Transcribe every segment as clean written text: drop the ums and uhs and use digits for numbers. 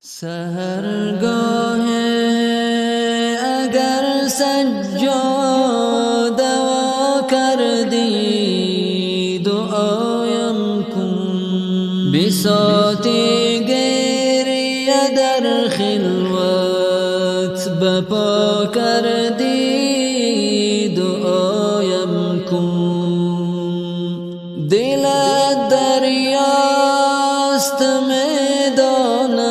سحرگاه اگر سجاده وا کردی، دعایم کن. بساط گریه در خلوت بپا کردی، دعایم کن. دلت دریاست، میدانم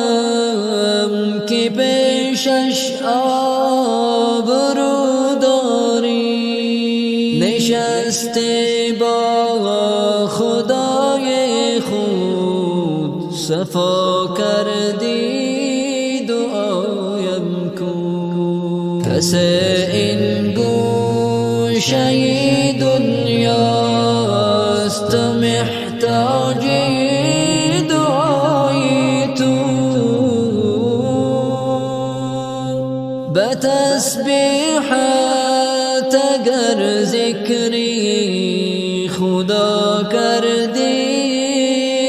که پیشش آبرو داری. نشسته با خدای خود، صفا کردی، دعایم کن. کس این گوشه دنیاست محتاج دعای تو. به تسبیحات اگر ذکری خدا کردی،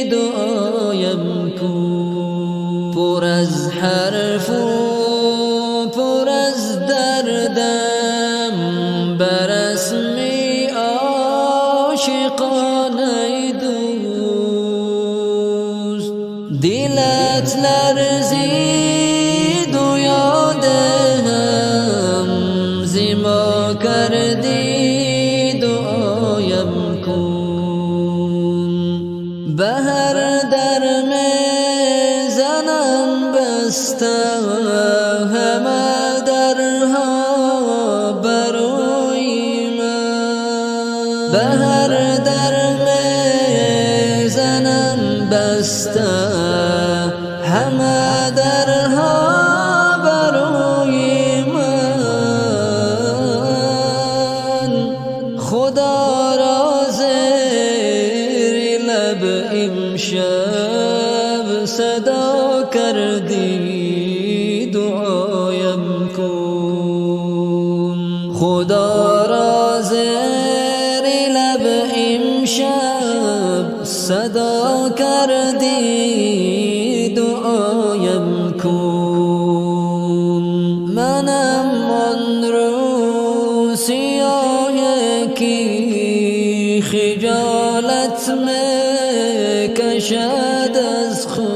دعایم کن. پر از حرف و پر از دردم، برسم عاشقان ای دوست. دلت لرزید و یاد هم ز ما کردی، دعایم کن. به هر در زنم بسته، همه درها بروی من. به هر در زنم بسته، همه درها بروی من. خدا را زیر لب امشب صدا کردی، دعایم کن. خدا را زیر لب امشب صدا کردی، دعایم کن. منم آن رو سیاه که خجالت کشد از خود.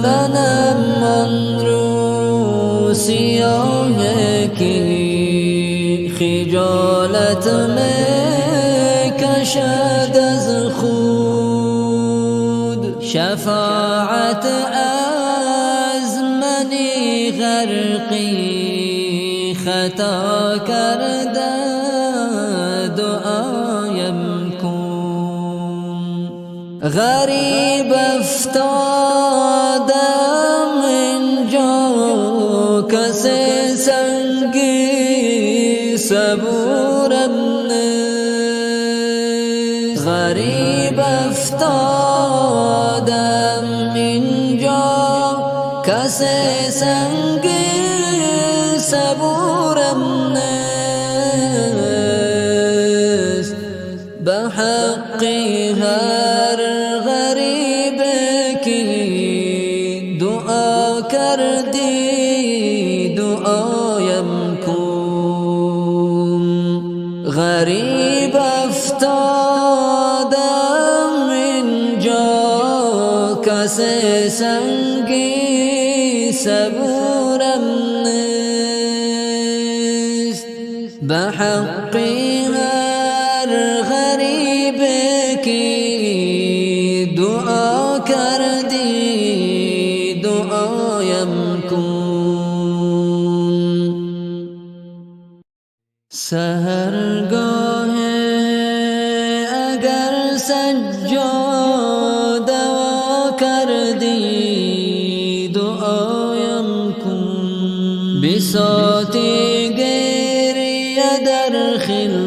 منم آن رو سیاه که خجالت کشد از خود. شفاعت از منی غرقی خطا کرده، دعایم کن. غریب افتادم اینجا، کس سنگی صبورم نیست. غریب افتادم اینجا، کس سنگی صبورم نیست. به حق هر غریب که دعا کردی، دعایم کن. غریب افتادم اینجا، کس سنگی صبورم نیست. به حق هر غریب که دعا کردی، دعایم کن. سحرگاه اگر سجاده وا کردی، دعایم کن. بساط گریه در خلوت